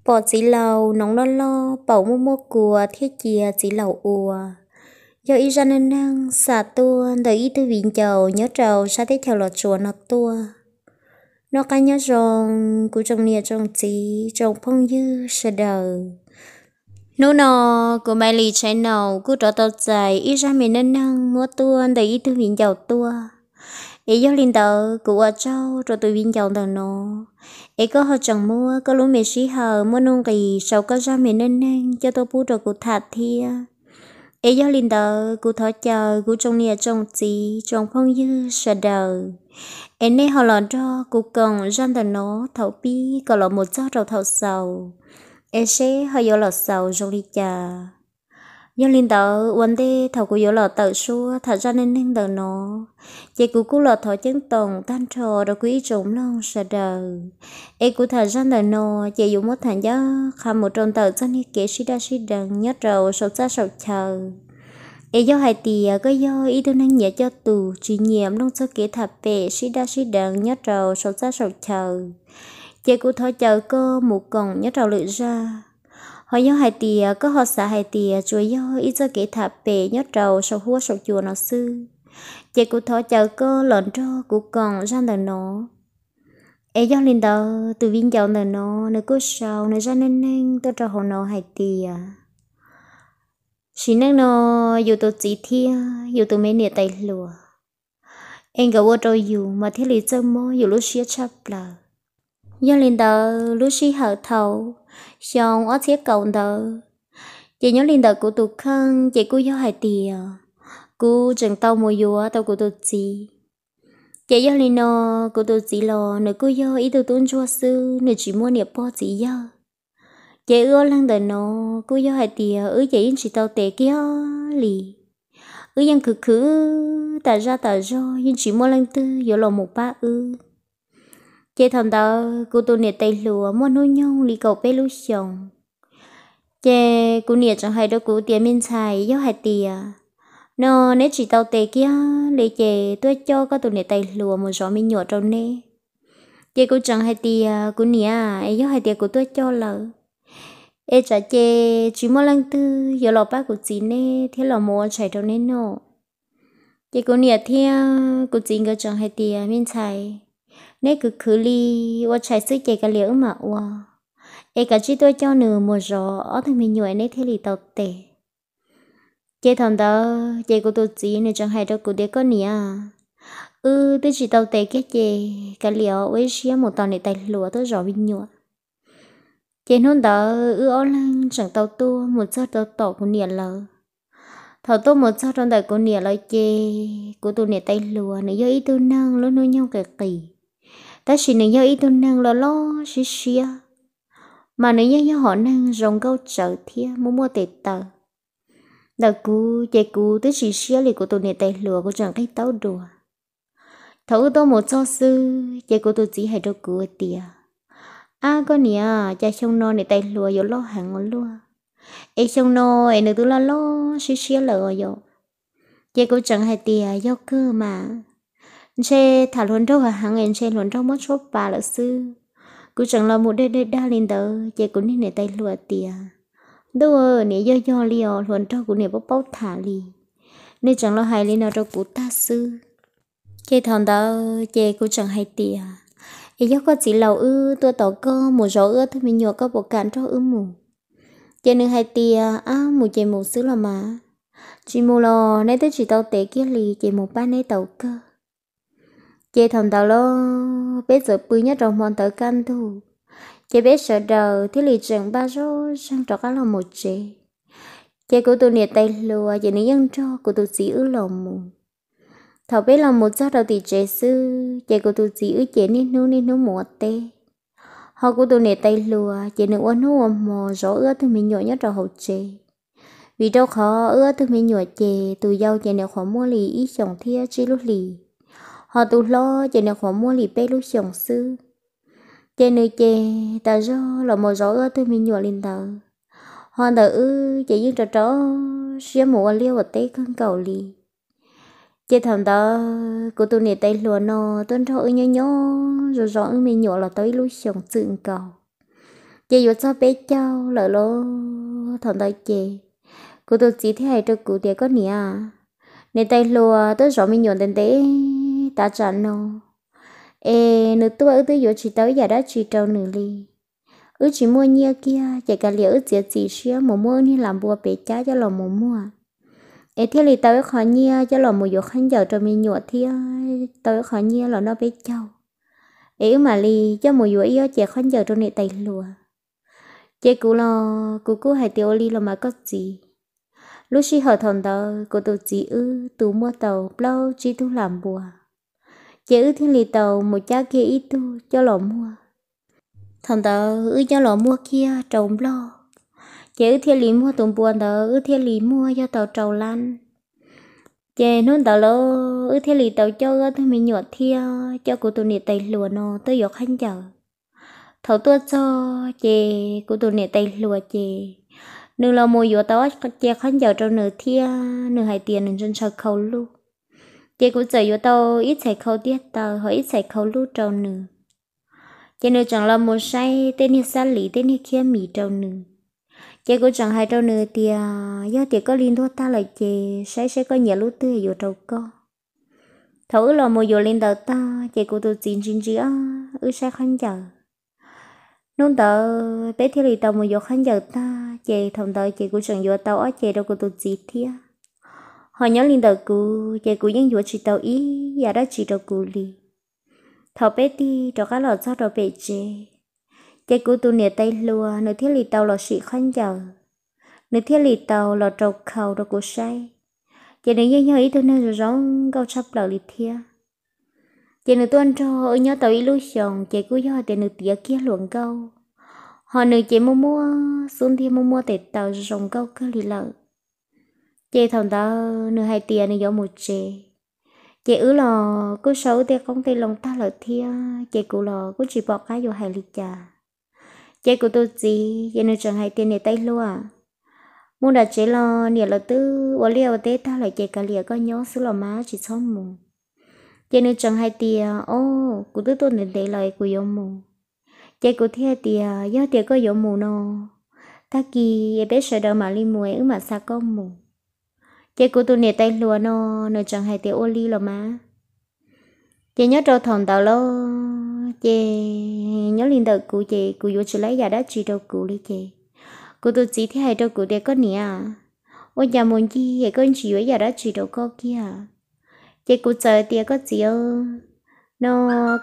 Pom txiv laus noov loj loj, paum muaj muaj kua thiab cia txiv laus ua, yog ib zaj neej neeg xa tuaj ntawm ib tug viv ncaus nyob rau sab teb chaws Los Tsuas no tuaj. Noj qab nyob zoo, kuv tsoom niam tsoom txiv tsoom phooj ywg sawv daws. Hnub no kuv Maiv Lis Tshaiv Naus kuj rov tau txais ib zaj me neej neeg muab tuaj ntawm ib tug viv ncaus tuaj. Es yog li ntawd kuv ua tsaug rau tus viv ncaus ntawm no, es koj ho tseem muab koj lub me sij hawm muaj nuj nqis sau koj zaj me neej neeg coj tuaj pub rau kuv tham thiab. Es yog li ntawd kuv thov caw kuv tsoom niam tsoom txiv tsoom phooj ywg sawv daws, es nej ho los nrog kuv koom zaj ntawm no thaum pib kom los mus txog rau thaum xaus, es seb ho yuav los xaus zoo li cas. Yog li ntawd ua ntej thaum kuv yuav los tawm suab tham zaj neej neeg ntawm no, ces kuv kuj los thov ceeb toom tag nrho rau kuv ib tsoom mloog sawv daws. Es kuv tham zaj ntawm no ces yuav muab tham ncaj qha mus rau ntawm txoj niag kev sib daj sib deev nyob rau saum txaj saum chaw. Es yog hais tias koj yog ib tug neeg nyiam coj tus tsis nyiam mloog txoj kev tham pem sib daj sib deev nyob rau saum txaj saum chaw, ces kuv thov caw koj mus koom nyob rau lwm zaj. Ho yog hais tias koj ho xav hais tias tsuas yog ib txoj kev tham pem nyob rau saum huab saum cua no xwb, ces kuv thov caw koj los nrog kuv koom zaj ntawm no. Es yog li ntawd tus viv ncaus ntawm no nws kuj sau nws zaj neej neeg tuaj rau hauv no hais tias, sim neej no yus tus txiv thiab yus tus me niam tais hluas, es nkawd ua rau yus mas thiaj li txawj mob yus lub siab tshaj plaws. Yog li ntawd lub sij hawm thaum xyoo ob txhiab kaum ntawd, ces nyob li ntawm kuv tus kheej ces kuj yog hais tias kuv tseem tau mus yuav tau kuv tus txiv. Ces yog li no, kuv tus txiv los nws kuj yog ib tug tub ntsuag xwb, nws tsis muaj niam pog txiv yawg. Ces wb ob leeg ntawm no kuj yog hais tias wb ces yeej tsis tau tes kiag li. Wb yeej khwv khwv tas zaj tas zog, yeej tsis muaj leej twg yuav los mus pab wb. Ces thaum ntawd kuv tus niam tais hluas muaj hnub nyoog li kaum peb lub xyoos. Ces kuv niam tseem hais rau kuv tias, me ntxhais, yog hais tias no neb tsis tau tes kiag li ces tuaj coj koj tus niam tais hluas mus zov me nyuam rau neb. Ces kuv tseem hais tias, kuv niam, es yog hais tias kuv tuaj coj lawm, es tsam ces tsis muaj leej twg yuav los pab kuv txiv neb thiab los mus ua tshais rau neb noj. Ces kuv niam thiab kuv txiv nkawd tseem hais tias, me ntxhais, neb khwv khwv li, ua tshais xwb ces kav liam wb mam ua, es kav tsij tuaj coj nws mus zov ob tug me nyuam neb thiaj li tau tes. Ces thaum ntawd ces kuv tus txiv nws tseem hais rau kuv tias, koj niam, wb twb tsis tau tes kiag ces kav liam ua ib siab mus tos niam tais hluas tuaj zov me nyuam. Ces hnub ntawd wb ob leeg tseem tau tuaj mus txog rau tom kuv niam lawv. Thaum tuaj mus txog rau ntawm kuv niam lawv ces kuv tus niam tais hluas nws yog ib tug neeg lub hnub nyoog qis qis, tab sis nws yog ib tug neeg loj loj siab siab, mas nws yeej yog hom neeg zoo nkauj tsawv thiab muaj muaj tes taw. Ntawm kuv ces kuv twb tsis siab li kuv tus niam tais hluas, kuv tseem nqis taub dua. Thaum wb tuaj mus txog xwb ces kuv tus txiv hais rau kuv hais tias, ab koj niam, cas xyoo no niam tais hluas yuav loj heev ua luaj, es xyoo no es nws twb loj loj siab siab lawm os yom. Ces kuv tseem hais tias, yog kawg mas, ntshe tham hluas nraug heev heev es ntshe hluas nraug muab tshuab pa lawm xwb. Kuv tseem los mus dag dag dag li ntawd ces kuv niag niam tais hluas tias, ntuj, niam, yog yog li os, hluas nraug kuv niam paub paub tham li. Nws tseem los hais li no rau kuv tag xwb. Ces thaum ntawd ces kuv tseem hais tias, es yog koj txiv laus wb tuaj tos koj mus zov wb ob tug me nyuam, koj puas kam nrog wb mus? Ces nws hais tias, ab, mus ces mus xwb los mas, tsis mus los neb twb tsis tau tes kiag li ces mus pab neb tau kawg. Ces thaum ntawd los peb txawm pw nyob rau hmo ntawd kaj ntug, ces peb sawv daws thiaj li tseem npaj zoj zeeg rov qab los mus tsev. Ces kuv tus niam tais hluas ces nws yeej nrog kuv tus txiv wb los mus. Thaum peb los mus txog rau tim tsev xwb ces kuv tus txiv wb ces niaj hnub niaj hnub mus ua teb, ho kuv tus niam tais hluas ces nws ua hnub ua hmo zov wb ob tug me nyuam nyob rau hauv tsev. Vim rau qhov wb ob tug me nyuam ces tus yau ces nws qhuav muaj li ib xyoos thiab tsib lub hlis, ho tus hlob ces nws qhuav muaj li peb lub xyoos xwb. Ces nws ces tas zog los mus zov wb ob tug me nyuam li ntawd, ho ntawm wb ces yeej rau rau siab mus ua liaj ua teb kawg nkaus li. Ces thaum ntawd kuv tus niam tais hluas no tuaj nrog wb nyob nyob zov zov wb me nyuam los tau ib lub xyoos txwm nkaus. Ces yuav txog peb caug lawm lauj. Thaum ntawd ces kuv tus txiv thiaj hais rau kuv tias, koj niam, niam tais hluas twb zov me nyuam ntev ntev tav tsam no, es nws tuaj wb twb yuav tsis tau ib yam dab tsi rau nws li. Wb tsis muaj nyiaj kiag ces kav liam wb txiav txim siab mus muab wb niag lam npua pem cab coj los mus muag, es thiaj li tau ib qho nyiaj coj los mus yuav khaub ncaws rau me nyuam thiab tau ib qho nyiaj los noj peb caug, es wb mam li coj mus yuav ib ob cev khaub ncaws rau niam tais hluas. Ces kuv los kuv kuj hais tias, ua li los mas koj txiv. Lub sij hawm thaum ntawd kuv tus txiv wb tus muaj tau plaub tsib tug lam npua, ces wb thiaj li tau mus cab kiag ib tug coj los muag. Thaum ntawd wb coj los muag kiag rau Nplog, ces wb thiaj li muag tus npua ntawd wb thiaj li muag yog tau rau lab. Ces hnub ntawd los wb thiaj li tau coj wb ob tug me nyuam thiab coj kuv tus niam tais hluas no tuaj yuav khaub ncaws. Thaum tuaj txog ces kuv tus niam tais hluas ces nws los mus yuav tau ob cev khaub ncaws rau nws thiab nws hais tias nws ntshaw ntshaw khau luj. Ces kuv txawm yuav tau ib txhais khau tiaj taw ho ib txhais khau luj rau nws. Ces nws tseem los mus saib tej niag xab lis tej niag khiab mis rau nws. Ces kuv tseem hais rau nws tias, yog tias koj li ntuag tag lawm ces saib saib koj nyiam lub twg yuav rau koj. Thaum wb los mus yuav li ntawd tag ces kuv tus txiv ntsis ntsis wb saib khaub ncaws. Hnub ntawd peb thiaj li tau mus yuav khaub ncaws tag ces thaum ntawd ces kuv tseem yuav tau ob cev rau kuv tus txiv thiab. Ho nyob li ntawm kuv ces kuv yeej yuav tsis tau ib yam dab tsi rau kuv li. Thaum peb tig rov qab los txog rau pem tsev, ces kuv tus niam tais hluas nws thiaj li tau los sim khaub ncaws, nws thiaj li tau los rau khau rau kuv saib. Ces nws yeej yog ib tug neeg zoo zoo nkauj tshaj plaws li thiab. Ces nws tuaj nrog wb nyob tau ib lub xyoos ces kuj yog hais tias nws tiav kiag hluas nkauj, ho nws ces muaj muaj xub ntiag muaj muaj tes taw zoo zoo nkauj kawg li lawm. Ces thaum ntawd nws hais tias nws yuav mus tsev, ces wb los kuj sau wb tej qoob tej loo tag lawm thiab ces kuv los kuj tsis pom qab yuav hais li cas. Ces kuv tus txiv ces nws tseem hais tias, niam tais hluas, mus nram tsev los niam lawv twb ua liaj ua teb tag lawm ces kav liam koj nyob xwb los mas tsis txhob mus. Ces nws tseem hais tias, o, kuv twb tuaj ntev ntev lawm kuv yuav mus. Ces kuv thiaj tias, yog tias koj yuav mus no, tag kis es peb sawv daws mam li mus es wb mam xa koj mus. Ces kuv tus niam tais hluas no nws tseem hais tias, ua li los mas. Ces nyob rau thaum ntawd los ces nyob li ntawm kuv ces kuv yuav tsis laib yam dab tsi rau kuv li ces kuv tus txiv thiaj hais rau kuv tias, koj niam, ua cas mus ncig es koj tsis yuav ib yam dab tsi rau koj kiag? Ces kuv txawm tias, koj txiv, no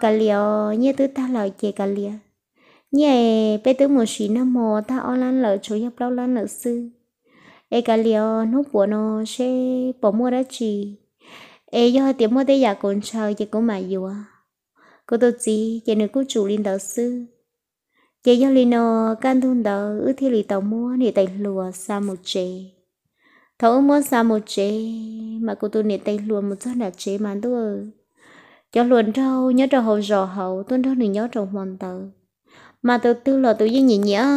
kav liam os, nyiaj twb tag lawm ces kav liam, nyiaj peb twb mus sim nag hmo tag ob lab lawm tshuav yog plaub lab lawm xwb. Es kav liam os, hnub puav no seb puas muaj dab tsi, es yog hais tias muaj tej yam kuv ntshaw ces kuv mam yuav. Kuv tus txiv ces nws kuj tsum li ntawd xwb. Ces yog li no, kaj ntug ntawd wb thiaj li tau muab niam tais hluas xa mus tsev. Thaum wb muab xa mus tsev mas kuv tus niam tais hluas mus txog nram tsev mas ntuj, cov hluas nraug nyob rau hauv zos hauv tuaj nrog nws nyob rau hmo ntawd mas tus twg los tus yeej nyiam nyiam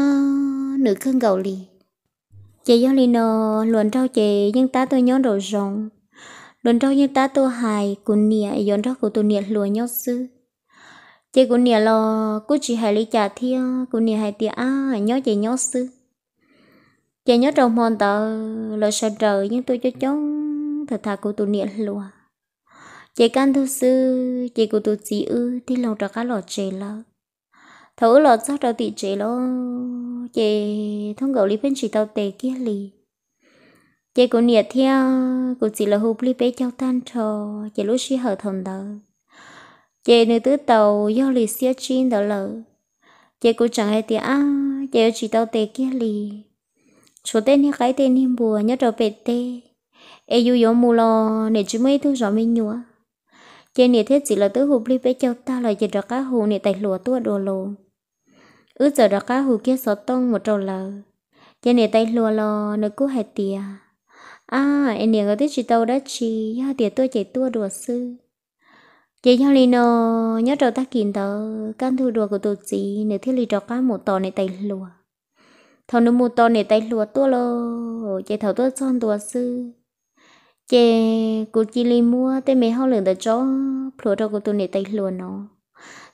nws kawg nkaus li. Ces yog li no, hluas nraug ces yeej tab tuaj nyob nraum zoov, hluas nraug yeej tab tuaj hais kuv niam yuav nrog kuv tus niam hluas nyob xwb. Ces kuv niam los kuj tsis hais li cas thiab, kuv niam hais tias, ab, nyob ces nyob xwb. Ces nyob rau hmo ntawd lawv sawv daws yeej tuaj coob coob tham tham kuv tus niam hluas. Ces kaj ntug xwb ces kuv tus txiv wb tig loo rov qab los tsev lawm. Thaum wb los txog rau tim tsev lawm ces thoob nkaus li pheej tsis tau tes kiag li. Ces kuv niam thiab kuv txiv lawv hu plig peb caug tag nrho, ces lub sij hawm thaum ntawd ces nws twb tau yog li xiab tsib ntawd lawm. Ces kuv tseem hais tias, ab, ces yuav tsis tau tes kiag li, tshuav tej niag qaib tej niag npua nyob rau pem teb, es yus yuav mus los niam tsis muaj ib tug zov me nyuam. Ces niam thiab txiv lawv twb hu plig peb caug tag lawm ces rov qab hu niam tais hluas tuaj dua los. Wb txawm rov qab hu kiag xov tooj mus rau lawv. Ces niam tais hluas los nws kuj hais tias, ab, es niam nkawd twb tsis tau dab tsi, yog tias tuaj ces tuaj dua xwb. Ces yog li no, nyob rau tag kis ntawd kaj ntug dua kuv tus txiv nws thiaj li rov qab mus tos niam tais hluas. Thaum nws mus tos niam tais hluas tuaj los ces thaum tuaj txog ntua xwb ces kuv cia li muab tej me hauj lwm ntawd tso plhuav rau kuv tus niam tais hluas no,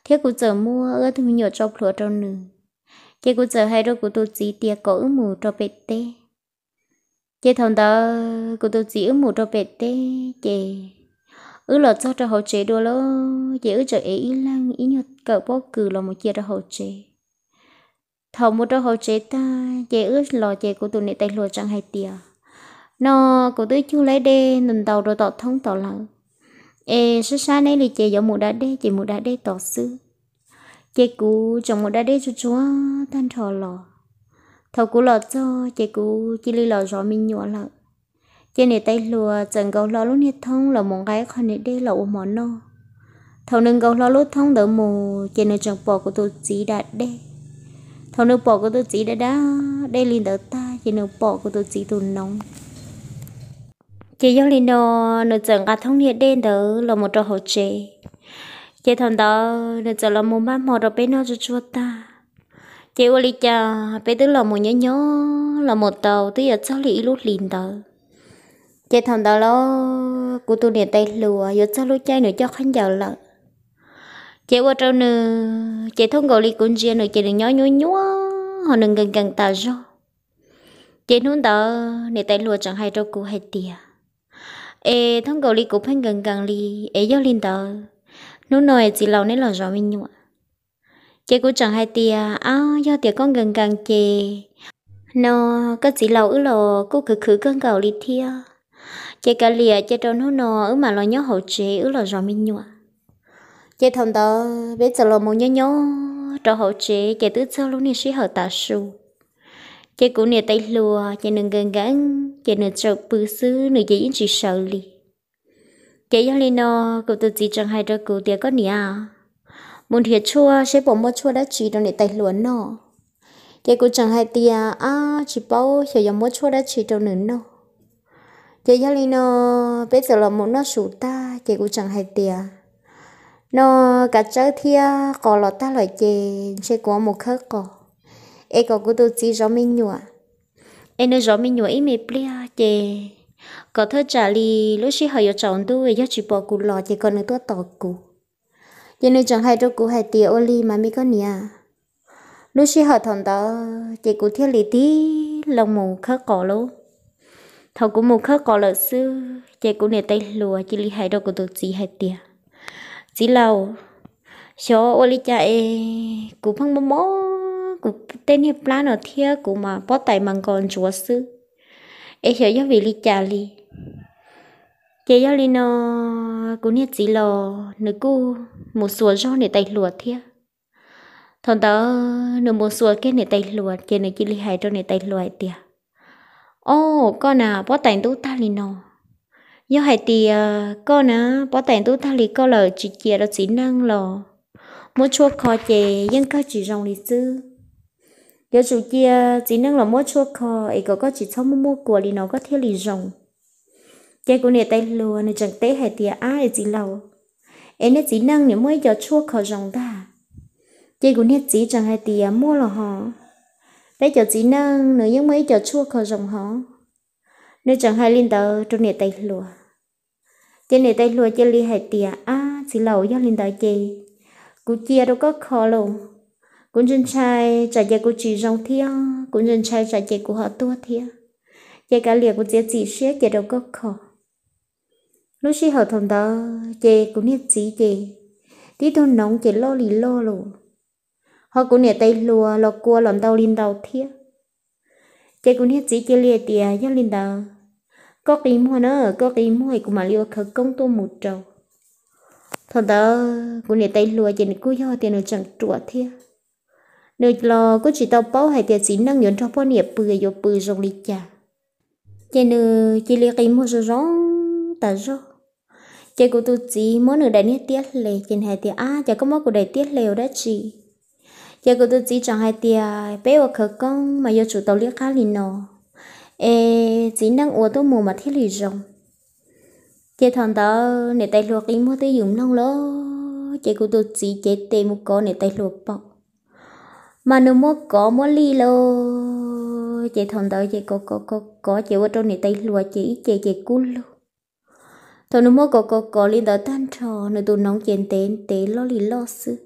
thiab kuv txawm muab wb tus me nyuam tso plhuav rau nws. Ces kuv txawm hais rau kuv tus txiv tias kom wb mus rau pem teb. Ces thaum ntawd kuv tus txiv wb mus rau pem teb ces wb los txog rau hauv tsev dua lawm ces wb txawm ev ib leeg ib nyuag kawm pob kws los mus cia rau hauv tsev. Thaum mus rau hauv tsev tag ces wb los ces kuv tus niam tais hluas tseem hais tias, no kuv twb cug laib dej ntau rau tom thoob tod lawm, es sab sab neb li ces yuav mus da dej ces mus da dej tod xwb. Ces kuv tseem mus da dej tsuag tsuag tag nrho los. Thaum kuv los txog ces kuv cia li los zov me nyuam lawm. Ces niam tais hluas txawm nkaus hlo lub niag thoob los mus nqa qho niag dej los ua mov noj. Thaum nws nkaus hlo lub thoob ntawd mus ces nws tseem pom kuv tus txiv da dej. Thaum nws pom kuv tus txiv da da dej li ntawd tag ces nws pom kuv tus txiv tus noov. Ces yog li no nws txawm nqa thoob niag dej ntawd los mus rau hauv tsev. Ces thaum ntawd nws txawm los mus npaj hmo rau peb noj tsuag tsuag tag. Ces ua li cas peb twb los mus nyob nyob los mus tau twb yuav txog li ib lub hlis ntawd. Ces thaum ntawd los kuv tus niam tais hluas yuav txog lub caij nws coj khaub ncaws lawm. Ces ua rau nws ces thoob nkaus li kuv ntsia nws ces nws nyob nyuaj nyuaj ho nws nkees nkees tas zog. Ces hnub ntawd niam tais hluas tseem hais rau kuv hais tias, es thoob nkaus li kuv pheej nkees nkees li, es yog li ntawd hnub no es txiv laus neb los zov me nyuam. Ces kuv tseem hais tias, ab, yog tias koj nkees nkees ces no koj txiv laus wb los kuj khwv khwv kawg nkaus li thiab. Ces kav liam cia rau hnub no wb mam los nyob hauv tsev wb los zov me nyuam. Ces thaum ntawd peb txawm los mus nyob nyob rau hauv tsev ces twb txog lub niag sij hawm tav su. Ces kuv niam tais hluas ces nws nkees nkees ces nws tseem pw xwb nws ces yeej tsis sawv li. Ces yog li no kuv tus txiv tseem hais rau kuv tias, koj niam, mus nrhiav tshuaj seb puas muaj tshuaj dab tsi rau niam tais hluas noj. Ces kuv tseem hais tias, ab, tsis paub xyov yuav muab tshuaj dab tsi rau nws noj. Ces yog li no peb txawm los mus noj su tag ces kuv tseem hais tias, no kav tsawb thiab qos los tag lawm ces ntshe kuv mus khawb qos, es kom kuv tus txiv zov me nyuam, es nws zov me nyuam ib me pliag ces kom thaj tsam li lub sij hawm yuav tsaus ntuj yog tsis pom kuv los ces kom nws tuaj tos kuv. Ces nws tseem hais rau kuv hais tias, ua li mas me koj niam. Lub sij hawm thaum ntawd ces kuv thiaj li tig loo mus khawb qos lauj. Thaum kuv mus khawb qos lawm xwb ces kuv niam tais hluas cia li hais rau kuv tus txiv hais tias, txiv laus, xyov ua li cas es kuv pheej mob mob kuv tej niag plab no thiab kuv mas pob tais mas nkos ntsuav xwb, es xyov yog vim li cas li. Ces yog li no kuv niag txiv los nws kuj mus xuas zog niam tais hluas thiab. Thaum ntawd nws mus xuas kiag niam tais hluas ces nws cia li hais rau niam tais hluas hais tias, o, koj na pob tais ntub tag li no, yog hais tias koj na pob tais ntub tag li koj lawm tsis cia rau txiv neej los muab tshuaj kho ces yeej kawg tsis zoo li xwb. Yuav tsum cia txiv neej los muab tshuaj kho es kom koj tsis txhob muaj muaj kuas li no koj thiaj li zoo. Ces kuv niam tais hluas nws tseem teb hais tias, ab, es txiv laus, es nej txiv neej niam muaj ib co tshuaj kho zoo ntag? Ces kuv niag txiv tseem hais tias, muaj los hos, peb cov txiv neej nws yeej muaj ib co tshuaj kho zoo hos. Nws tseem hais li ntawd rau niam tais hluas. Ces niam tais hluas cia li hais tias, ab, txiv laus, yog li ntawd ces kuv cia rau koj kho lauj. Kuv ntshai ntshai tsam ces kuv tsis zoo thiab kuv ntshai ntshai tsam ces kuv ho tuag thiab. Ces kav liam kuv txiav txim siab cia rau koj kho. Lub sij hawm thaum ntawd ces kuv niag txiv ces tib tug noov ces loj li loj lauj, ho kuv niam tais hluas los kua los ntau li ntau thiab. Ces kuv niag txiv cia li hais tias, yog li ntawd koj qi muag na, koj qi muag es kuv mam li ua khawv koob tuaj mus rau. Thaum ntawd kuv niam tais hluas ces nws kuj yog tias nws tseem ruam thiab, nws los kuj tsis tau paub hais tias txiv neej yuav nrog poj niam pw yuav pw zoo li cas. Ces nws cia li qi muag zoo zoo tas zog. Ces kuv tus txiv muab nws daim niag tiab hle ces nws hais tias, ab, cas koj muab kuv daim tiab hle ua dab tsi? Ces kuv tus txiv tseem hais tias, peb ua khawv koob mas yuav tsum tau liab qab li no, es txiv neej ua tuaj mus mas thiaj li zoo. Ces thaum ntawd niam tais hluas qi muag twb ywm mloog lawm, ces kuv tus txiv cev tes mus kov niam tais hluas paum, mas nws muab kov muab lij lawm. Ces thaum ntawd ces kov kov kov kov ces ua rau niam tais hluas ces ib ce ces kub lug. Thaum nws muab kov kov kov li ntawd tag nrho nws tus noov ces ntev ntev loj li loj xwb.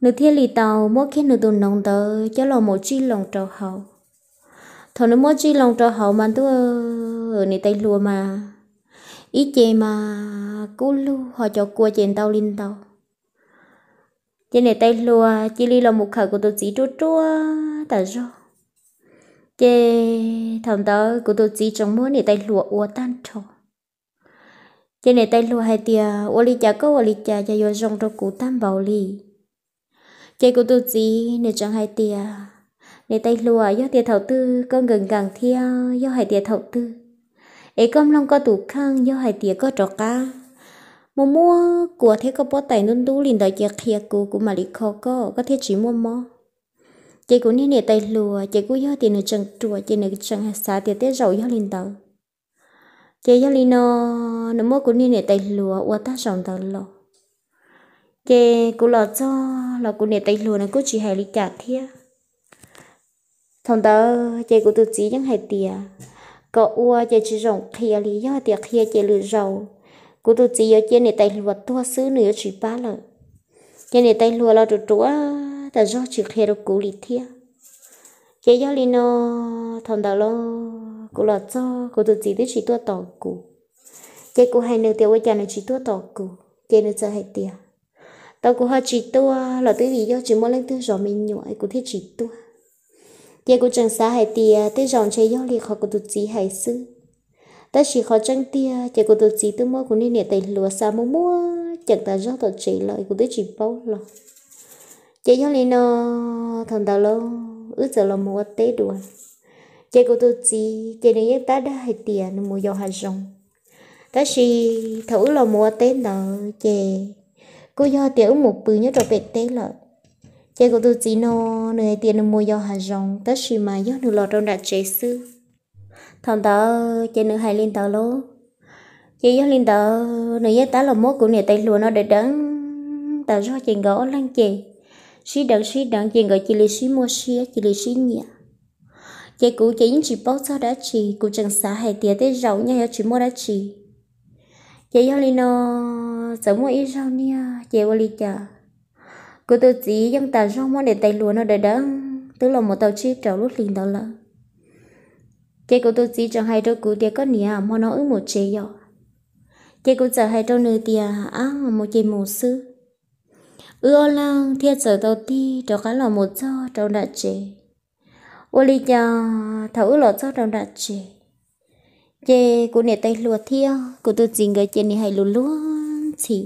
nws thiaj li tau muab kiag nws tus noov ntawd coj los mus tsij loo rau hauv. Thaum nws muab tsij loo rau hauv mas ntuj, niam tais hluas mas ib ce mas kub lug ho cov kua ces ntau li ntau. Ces niam tais hluas cia li los mus khawm kuv tus txiv ruaj ruaj tas zog. Ces thaum ntawd kuv tus txiv tseem muab niam tais hluas ua tag nrho. Ces niam tais hluas hais tias, ua li cas koj ua li cas ces yuav zoo rau kuv tag npaum li? Ces kuv tus txiv nws tseem hais tias, niam tais hluas, yog tias thaum twg koj nkees nkees thiab yog hais tias thaum twg es koj mloog koj tus kheej, yog hais tias koj rov qab muaj muab kua thiab koj pob tais ntub ntub li ntawd ces qhia kuv, kuv mam li kho koj, koj thiaj tsis muaj mob. Ces kuv niag niam tais hluas ces kuj yog tias nws tseem ruam ces nws tseem xav tias tej zaum yog li ntawd. Ces yog li no, nws muab kuv niag niam tais hluas ua tag zaum ntawd los. Ces kuv los txog los kuv niam tais hluas nws kuj tsis hais li cas thiab. Thaum ntawd ces kuv tus txiv yeej hais tias kom ua ces tsis zoo qhia li, yog tias qhia ces lwm zaus kuv tus txiv yuav cia niam tais hluas tuag xwb, nws yuav tsis pab lawm. Ces niam tais hluas los ruam ruam tas zog tsis qhia rau kuv li thiab. Ces yog li no, thaum ntawd los kuv los txog kuv tus txiv twb tsis tuaj tos kuv. Ces kuv hais nws tias ua cas nws tsis tuaj tos kuv, ces nws txawm hais tias, tau kuv ho tsis tuaj los twb vim yog tsis muaj leej twg zov me nyuam es kuv thiaj tsis tuaj. Ces kuv tseem xav hais tias tej zaum ntshe yog li qhov kuv tus txiv hais xwb. Tab sis qhov tseeb tiag ces kuv tus txiv twb muab kuv niag niam tais hluas xa muaj muab ceem tas zog tom tsev lawm, kuv twb tsis paub los. Ces yog li no, thaum ntawd los wb txawm los mus ua teb dua. Ces kuv tus txiv ces nws yeej tab dag hais tias nws mus yos hav zoov. Tab sis thaum wb los mus ua teb ntawd ces kuj yog tias wb mus pw nyob rau pem teb lawm. Ces kuv tus txiv no, nws hais tias nws mus yos hav zoov, tab sis mas yog nws los rau nram tsev xwb. Thaum ntawd ces nws hais li ntawd lauj. Ces yog li ntawd nws yeej tab los muab kuv niam tais hluas no deev deev tas zog, ces nkawd ob leeg ces sib deev sib deev, ces nkawd cia li sib muaj siab, cia li sib nyiam. Ces kuv ces yeej tsis paub txog dab tsi, kuv tseem xav hais tias tej zaum nyaj yuav tsis muaj dab tsi. Ces yog li no, txawm muaj ib zaug niag ces ua li cas kuv tus txiv yeej tas zog muab niam tais hluas no deev deev twb los mus tau tsib rau lub hlis ntawd lawm. Ces kuv tus txiv tseem hais rau kuv tias, koj niam, hmo no wb mus tsev yom? Ces kuv txawm hais rau nws tias, ab, mus ces mus xwb. Wb ob leeg thiaj txawm tau tig rov qab los mus txog rau nram tsev. Ua li cas thaum wb los txog rau nram tsev, ces kuv niam tais hluas thiab kuv tus txiv nkawd ces nim hais lus luag ntxhi.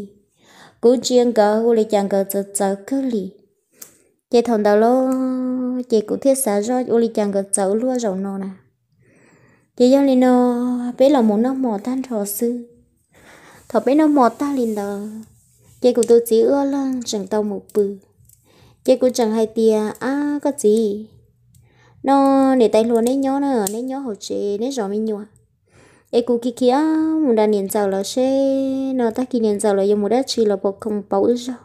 Kuv ntsia nkawd ua li cas nkawd txawv txawv kawg li. Ces thaum ntawd los ces kuv thiaj xav zoj ua li cas nkawd txawv luaj zaum no na. Ces yog li no, peb los mus noj hmo tag nrho xwb. Thaum peb noj hmo tag li ntawd, ces kuv tus txiv wb ob leeg tseem tau mus pw. Ces kuv tseem hais tias, ab, koj txiv, no niam tais hluas neb nyob na, neb nyob hauv tsev neb zov me nyuam, es kuv khiav khiav mus nram niam ntxawm lawv seb no tag kis niam ntxawm lawv yuav mus dab tsi los puas khoom pauv wb zaug.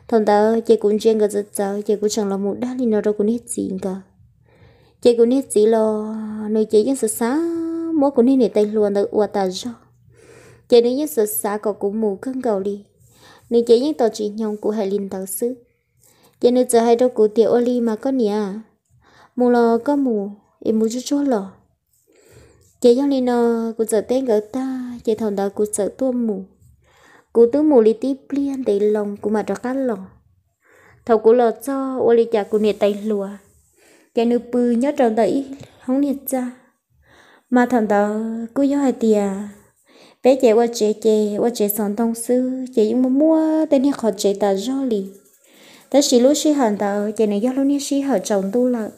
Thaum ntawd ces kuv ntsia nkawd txawv txawv, ces kuv tseem los mus dag li no rau kuv niag txiv nkawd. Ces kuv niag txiv los nws ces yeej xav xav muab kuv niag niam tais hluas ntawd ua tas zog. Ces nws yeej xav xav kom kuv mus kawg nkaus li. Nws ces yeej tos tsis hnyoo kuv hais li ntawd xwb. Ces nws txawm hais rau kuv tias, ua li mas koj niam, mus los koj mus, es mus tsuag tsuag los. Ces yog li no, kuv txawm teb nkawd tag, ces thaum ntawd kuv txawm tuaj mus. Kuv twb mus li tib pliag ntev loo kuv mam rov qab los. Thaum kuv los txog ua li cas kuv niam tais hluas, ces nws pw nyob rau ntawm ib hoob niag txaj. Mas thaum ntawd kuj yog hais tias peb ces ua tsev ces ua tsev xov ntoo xwb, ces yeej muaj muab tej niag qhov tsev tas zog li. Tab sis lub sij hawm ntawd ces nws yog lub niag sij hawm tsaus ntuj lawm.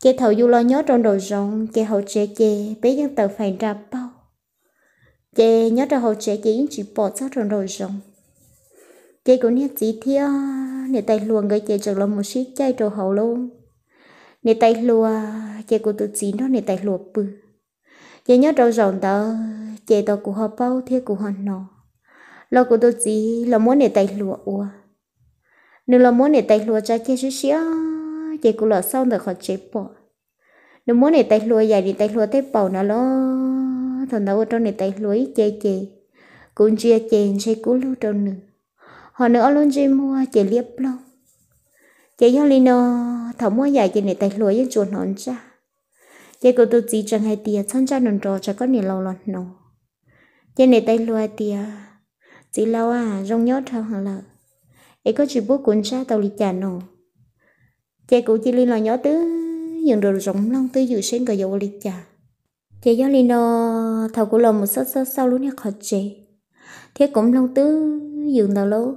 Ces thaum yus los nyob rau nraum zoov ces hauv tsev ces peb yeej taws fais nra paug. Ces nyob rau hauv tsev ces yeej tsis pom txog rau nraum zoov. Ces kuv niag txiv thiab niam tais hluas nkawd ces tseem los mus sib caij rau hauv lub. Niam tais hluas ces kuv tus txiv nrog niam tais hluas pw. Ces nyob rau zaum ntawd ces tau kuv ho paub thiab kuv ho hnov los kuv tus txiv los muab niam tais hluas ua. Nws los muab niam tais hluas tsa ceg siab siab, ces kuv los xauj ntawm qhov tsev pom. Nws muab niam tais hluas yaim niam tais hluas tej paum na los, thaum ntawd ua rau niam tais hluas ib ce ces kuv ntsia ces ntshe kub lug rau nws. Ho nws ob lub ntsej muag ces liab ploog Ces yog li no, thaum muaj yam ces niam tais hluas yeej tsuas hnov ntsaj. Ces kuv tus txiv tseem hais tias, txhob ntsaj nrov nrov tsam koj niam laus los hnov. Ces niam tais hluas hais tias, txiv laus, zoo nyob dhau heev lawm, es koj tsis pub kuv ntsaj tau li cas no? Ces kuv cia li los nyob twj ywm nraum zoov mloog twj ywm seb nkawd yuav ua li cas. Ces yog li no, thaum kuv los mus xauj xauj xauj lub niag qhov tsev thiab kuv mloog twj ywm ntawd lauj,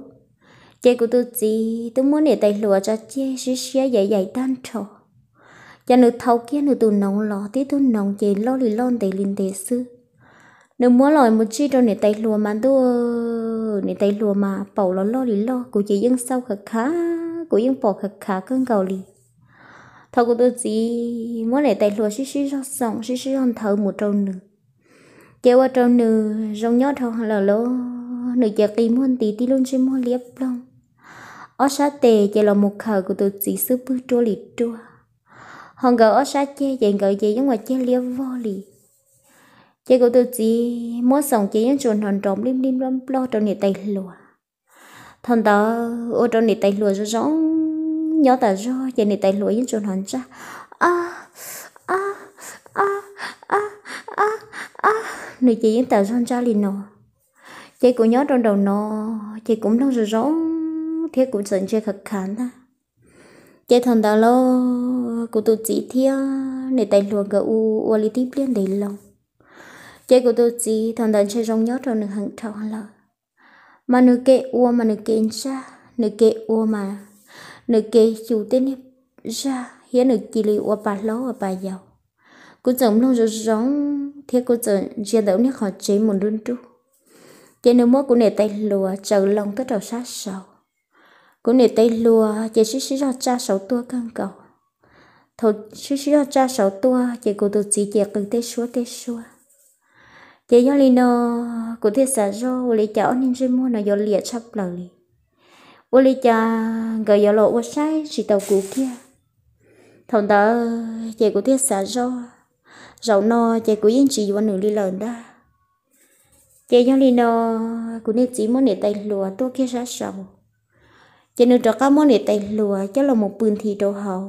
ces kuv tus txiv twb muab niam tais hluas tsa ceg siab siab yaim yaim tag nrho. Ces nws thau kiag nws tus noov los, tib tug noov ces loj li loj ntev li ntev xwb. Nws muab los mus tsij rau niam tais hluas mas ntuj, niam tais hluas mas paum los loj li loj, kuv ces yeej xauj khav khav, kuv yeej pom khav khav kawg nkaus li. Thaum kuv tus txiv muab niam tais hluas sib sib zog xoom sib sib zog nthawv mus rau nws, ces ua rau nws zoo nyob dhau heev lawm lauj. Nws ces qi muag nti tib lub ntsej muag liab ploog, ob sab tes ces los mus khaws kuv tus txiv xub pwg ruaj li ruaj, ho nkawd ob sab ceg ces nkawd ces yeej ua ceg liab vog li. Ces kuv tus txiv muab xoom ces yeej tsuas hnov nrov nplij nplij nploj nploj rau niam tais hluas. Thaum ntawd ua rau niam tais hluas zoo zoo nyob tas zog, ces niam tais hluas yeej tsuas hnov ntsaj, a, a, a, a, a, nws ces yeej tas zog ntsaj li no. Ces kuv nyob rau nraum no, ces kuv mloog zoo zoo thiab kuv txawm ntsia khav khav ntag. Ces thaum ntawd los kuv tus txiv thiab niam tais hluas nkawd ua ua li tib pliag ntev loo. Ces kuv tus txiv thaum ntawd ntshe zoo nyob rau nws heev dhau lawm, mas nws ke ua mas nws ke ntsaj, nws ke ua mas nws ke xyu tej niag zaj thiab nws cia li ua pa hlob ua pa yau. Kuv txawm mloog zoo zoo thiab kuv txawm ntsia ntawm niag qhov tsev mus nruj nruj, ces nws muab kuv niam tais hluas tsaws loo tuaj rau sab saud. Kuv niam tais hluas ces sib sib zog tsaj saud tuaj kawg nkaus. Thaum sib sib zog tsaj saud tuaj ces kuv tus txiv ces qw tej suab tej suab. Ces yog li no, kuv thiaj xav zoj ua li cas ob niag ntsej muag no yuav liam tshaj plaws li, ua li cas nkawd yuav los ua saib tsis tau kuv kiag. Thaum ntawd ces kuv thiaj xav zoj, zaum no ces kuv yeej tsis yuav nws li lawm ntag. Ces yog li no, kuv niag txiv muab niam tais hluas tuaj kiag sab saud, ces nws rov qab muab niam tais hluas coj los mus pw nthi rau hauv.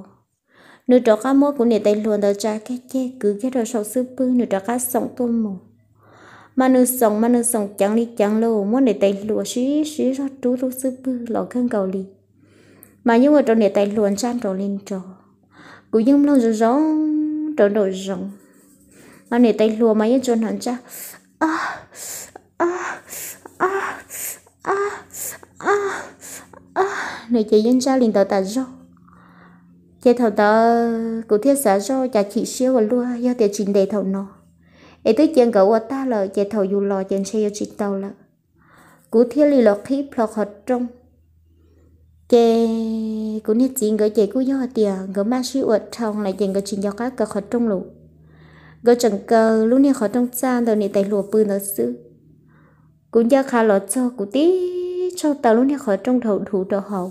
Nws rov qab muab kuv niam tais hluas ntawd tsa kiag ceg kwv kiag rau saum xub pwg, nws rov qab xoom tuaj mus. Mas nws xoom mas nws xoom ceev li ceev lauj, muab niam tais hluas sib sib zog rub lub xub pwg los kawg nkaus li, mas yeej ua rau niam tais hluas ntsaj nrov li nrov. Kuv yeej mloog zoo zoo rau nraum zoov, mas niam tais hluas mas yeej tsuas hnov ntsaj, a, a, a, a, a, a, nws ces yeej ntsaj li ntawd tas zog. Ces thaum ntawd kuv thiaj xav zoj cas chim siab ua luaj, yog tias tsis ntes thaum no, es twb cia nkawd ua tag lawm ces thaum yus los ces ntshe yuav tsis tau lawm. Kuv thiaj li los qhib plho qhov rooj. Ces kuv niag txiv nkawd ces kuj yog hais tias nkawd maj sib ua dhau lawm ces nkawd tsis nco qab kaw qhov rooj lawm. Nkawd tseem kaw lub niag qhov rooj txaj ntawm niam tais hluas pw ntawd xwb. Kuv ncaj qha los txog kuv tib tsaug taw lub niag qhov rooj dhau dhuv rau hauv.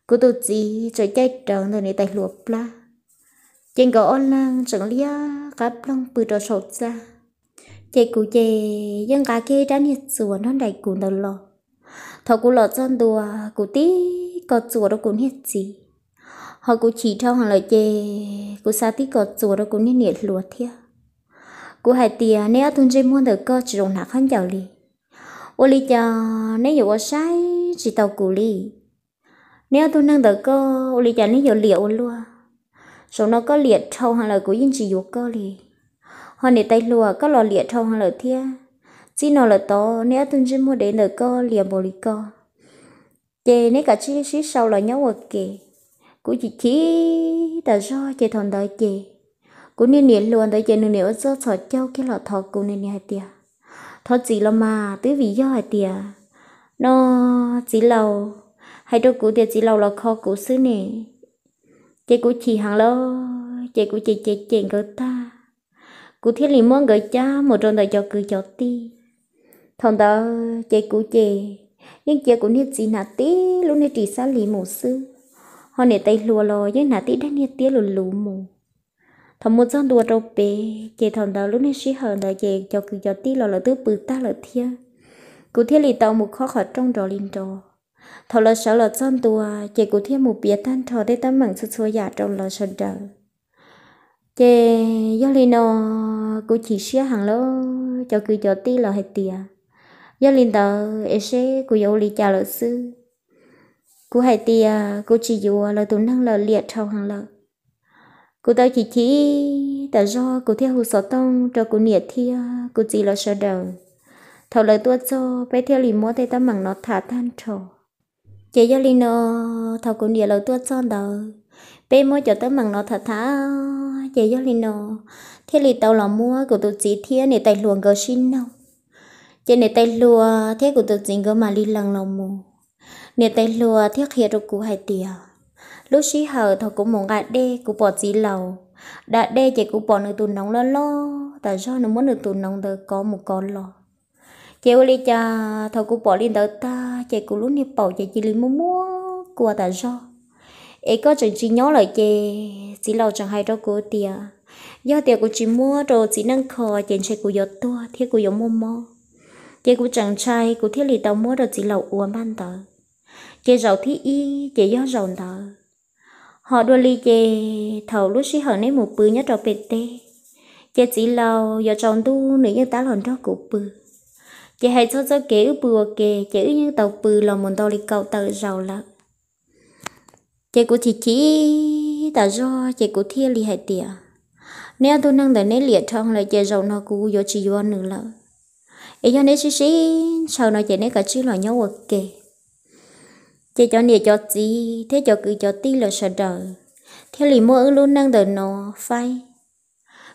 Kuv tus txiv tseem caij rawv ntawm niam tais hluas plab, ces nkawd ob leeg tseem liab qab ploog pw rau saum txaj. Ces kuv ces yeej nqa kiag ib rab niag txuas nrog nraim kuv ntawd los. Thaum kuv los txog ntua, kuv tib kos txuas rau kuv niag txiv, ho kuv chim dhau heev lawm ces kuv xav tib kos txuas rau kuv niag niam hluas thiab. Kuv hais tias neb ob tug ntsej muag ntawm koj tsis zoo hnav khaub ncaws li, ua li cas neb yuav ua saib tsis tau kuv li? Neb ob tug neeg ntawm koj ua li cas neb yuav liam ua luaj? Zaum no koj liam dhau heev lawm kuv yeej tsis yuav koj li. Ho niam tais hluas koj los liam dhau heev lawm thiab. Txij no lawm tod neb ob tug ntsej muag dev ntawm koj liam npaum li ko, ces neb kav tsij sib sau los nyob ua ke. Kuv chim chim tas zog ces thaum ntawd ces kuv niag niam hluas ntawd ces nws niam ua txoj txhos caug kiag los thov kuv, nws niam hais tias, thov txim los mas, twb vim yog hais tias no txiv laus hais rau kuv tias txiv laus los kho kuv xwb ne. Ces kuv chim heev lawm ces kuv ces cem cem nkawd tag, kuv thiaj li muab nkawd cab mus rau ntawm cov kwv cov tij. Thaum ntawd ces kuv ces yeej cia kuv niag txiv hnav tib lub niag ris xab lis mus xwb, ho niam tais hluas los yeej hnav tib daim niag tiab luv luv mus. Thaum mus txog ntua rau pem ces thaum ntawd lub niag sij hawm ntawd ces cov kwv cov tij los lawv twb pw tag lawm thiab. Kuv thiaj li tau mus khob qhov rooj nrov li nrov. Thaum lawv sawv los txog ntua ces kuv thiaj mus piav tag nrho tej teeb meem txhua txhua yam rau lawv sawv daws. Ces yog li no, kuv chim siab heev lawm, cov kwv cov tij lawv hais tias, yog li ntawd es seb kuv yuav ua li cas lawm xwb. Kuv hais tias kuv tsis yuav lawv tus neeg lawm, liam dhau heev lawm. Kuv tau chim chim tas zog, kuv thiaj hu xov tooj rau kuv niam thiab kuv txiv lawv sawv daws. Thaum lawv tuaj txog peb thiaj li muab tej teeb meem no tham tag nrho. Ces yog li no, thaum kuv niam lawv tuaj txog ntawd, peb muab cov teeb meem no tham tham, ces yog li no thiaj li tau los muab kuv tus txiv thiab niam tais hluas nkawd sib nug. Ces niam tais hluas thiab kuv tus txiv nkawd mam li lees los mus. Niam tais hluas thiaj qhia rau kuv hais tias, lub sij hawm thaum kuv mus nqa dej kuv pom txiv laus da dej ces kuv pom nws tus noov loj loj tas zog, nws muab nws tus noov ntawd kov mus kov los. Ces ua li cas thaum kuv pom li ntawd tag ces kuv lub niag paum ces cia li muaj muab kua tas zog. Es koj tseem tsis nyob lawm ces txiv laus tseem hais rau kuv tias, yog tias kuv tsis muab rau txiv neej kho ces ntshe kuv yuav tuag thiab kuv yuav muaj mob. Ces kuv tseem ntshai, kuv thiaj li tau muab rau txiv laus ua npaj ntawd. Ces zaum thib ib ces yog zaum ntawd. Ho dua li ces thaum lub sij hawm neb mus pw nyob rau pem teb, ces txiv laus yuav tsaus ntuj nws yeej tab los nrog kuv pw. Ces hais txog txoj kev wb pw ua ke ces wb yeej tau pw los mus ntau li kaum tawm zaus lawm. Ces kuv chim chim tas zog ces kuv thiaj li hais tias, neb ob tug neeg ntawm neb liam dhau lawm ces zaum no kuv yuav tsis yuav nws lawm. Es yog neb sib sib ntshaw no ces neb kav tsij los nyob ua ke. Ces cov niam cov txiv thiab cov kwv cov tij lawv sawv daws thiaj li muab wb lub neej ntawm no faib.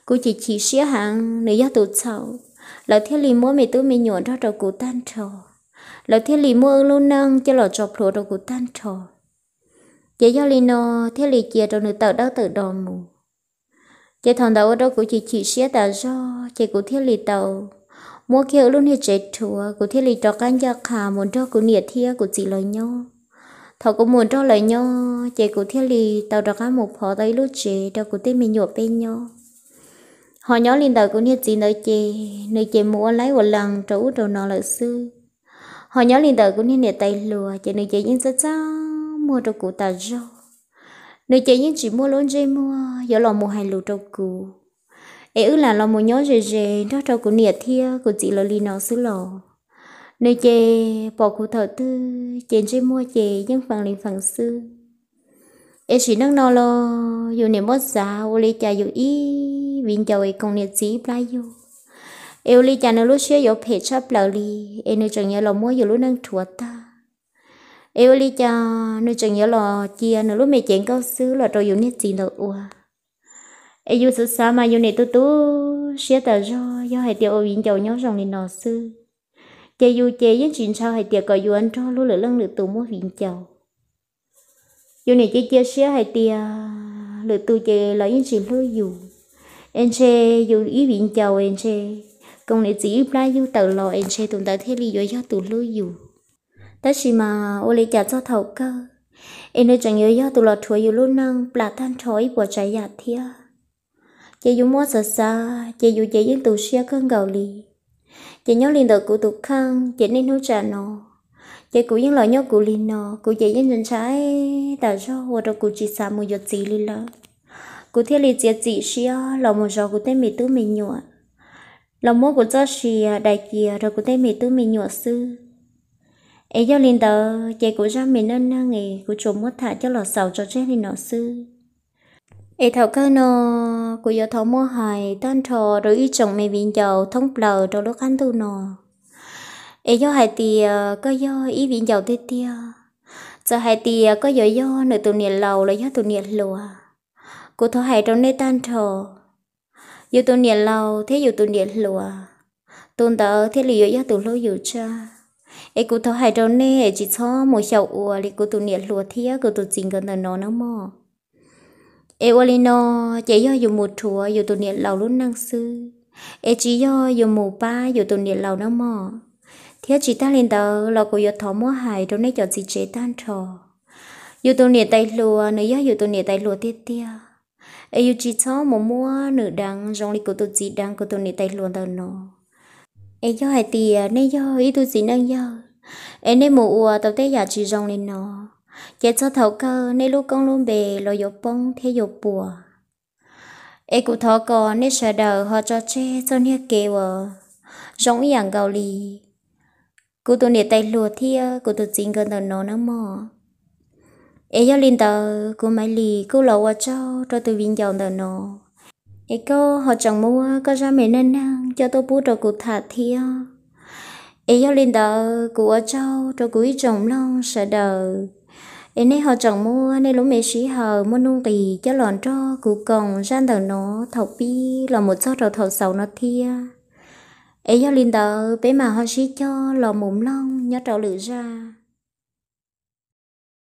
Kuv chim chim siab heev, nws yog tus txhaum, lawv thiaj li muab me tub me nyuam nrog rau kuv tag nrho. Lawv thiaj li muab wb lub neej coj los tso plhuav rau kuv tag nrho. Ces yog li no thiaj li cia rau nws tawm dawb tawm do mus. Ces thaum ntawd ua rau kuv chim chim siab tas zog ces kuv thiaj li tau muab kiag wb lub niag tsev rhuav, kuv thiaj li rov qab ncaj qha mus nrog kuv niam thiab kuv txiv lawv nyob. Thaum kuv mus nrog lawv nyob ces kuv thiaj li tau rov qab mus phov tau ib lub tsev rau kuv tej me nyuam peb nyob. Ho nyob li ntawm kuv niag txiv ntawd ces nws ces mus ua laib ua lees rau ub rau no lawm xwb. Ho nyob li ntawm kuv niag niam tais hluas ces nws ces yeej txaj txaj muag rau kuv tas zog. Nws ces yeej tsis muaj lub ntsej muag yuav los mus hais lus rau kuv, es wb lam los mus nyob ze ze nrog rau kuv niam thiab kuv txiv lawv li no xwb los nws ces pom kuv thaum twg ces ntsej muag ces yeej feem li feem xwb. Es sim neej no los yus niam muab xav ua li cas yus ib viv ncaus es koom niam txiv ib plab yug, es ua li cas nws lub siab yuav phem tshaj plaws li, es nws tseem yuav los muab yus lub neej rhuav tag, es ua li cas nws tseem yuav los cia nws lub me cev nkauj xwb los rau yus niag txiv ntawd ua. Es yus xav xav mas yus niam tu tu siab tas zog, yog hais tias ua viv ncaus nyob zoo li no xwb, ces yus ces yeej tsis ntshaw hais tias kom yuav nrog luag lwm leej lwm tus muaj viv ncaus. Yus niam cia cia siab hais tias lwm tus ces los yeej tsis hlub yus, es ntshe yus ib viv ncaus es ntshe koom niam txiv ib plab yug tawm los es ntshe tus ntawd thiaj li yuav yog tus hlub yus. Tab sis mas ua li cas txog thaum kawg es nws tseem yuav yog tus los rhuav yus lub neej plam tag nrho ib puas tsav yam thiab. Ces yus muab xav xav ces yus ces yeej tu siab kawg nkaus li. Ces nyob li ntawm kuv tus kheej ces niaj hnub tsam no ces kuv yeej los nyob kuv li no, kuv ces yeej ntshai tas zog ua rau kuv tsis xav mus yuav txiv li lawm. Kuv thiaj li txiav txim siab los mus zov kuv tej me tub me nyuam, los muab kuv txoj sia dai cia rau kuv tej me tub me nyuam xwb. Es yog li ntawd ces kuv zaj me neej neeg es kuv tsuas muab tham coj los xaus tso tseg li no xwb. Es thaum kawg no kuv yuav thov muab hais tag nrho rau ib tsoom me viv ncaus thoob plaws rau lub qab ntuj no. Es yog hais tias koj yog ib viv ncaus tiag tiag, txawm hais tias koj yuav yog nws tus niam laus los yog tus niam hluas, kuv thov hais rau nej tag nrho, yus tus niam laus thiab yus tus niam hluas, tus ntawd thiaj li yuav yog tus hlub yus tshaj. Es kuv thov hais rau nej es tsis txhob mus xyaum ua li kuv tus niam hluas thiab kuv tus txiv nkawd ntawm no nawb mog. Es ua li no ces yog yus mus rhuav yus tus niam laus lub neej xwb, es tsis yog yus mus pab yus tus niam laus nawb mog. Thiab tsis tag li ntawd los kuv yuav thov muab hais rau nej cov txiv tsev tag nrho, yus tus niam tais hluas nws yog yus tus niam tais hluas tiag tiag, es yus tsis txhob mus muab nws deev zoo li kuv tus txiv deev kuv tus niam tais hluas ntawm no. Es yog hais tias nej yog ib tug txiv neej yawg, es nej mus ua tau tej yam tsis zoo li no, ces txog thaum kawg nej lub koob lub npe los yuav poob thiab yuav puas. Es kuv thov kom nej sawv daws ho tso tseg txoj niag kev uas zoo ib yam nkaus li kuv tus niam tais hluas thiab kuv tus txiv nkawd ntawm no nawb mog. Es yog li ntawd kuv Maiv Lis kuj los ua tsaug rau tus viv ncaus ntawm no, es koj ho tseem muab koj zaj me neej neeg coj tuaj pub rau kuv tham thiab. Es yog li ntawd kuv ua tsaug rau kuv ib tsoom mloog sawv daws, es nej ho tseem muab nej lub me sij hawm muaj nuj nqis coj los nrog kuv koom zaj ntawm no thaum pib los mus txog rau thaum xaus no thiab. Es yog li ntawd peb mam ho sib cog los mus mloog nyob rau lwm zaj.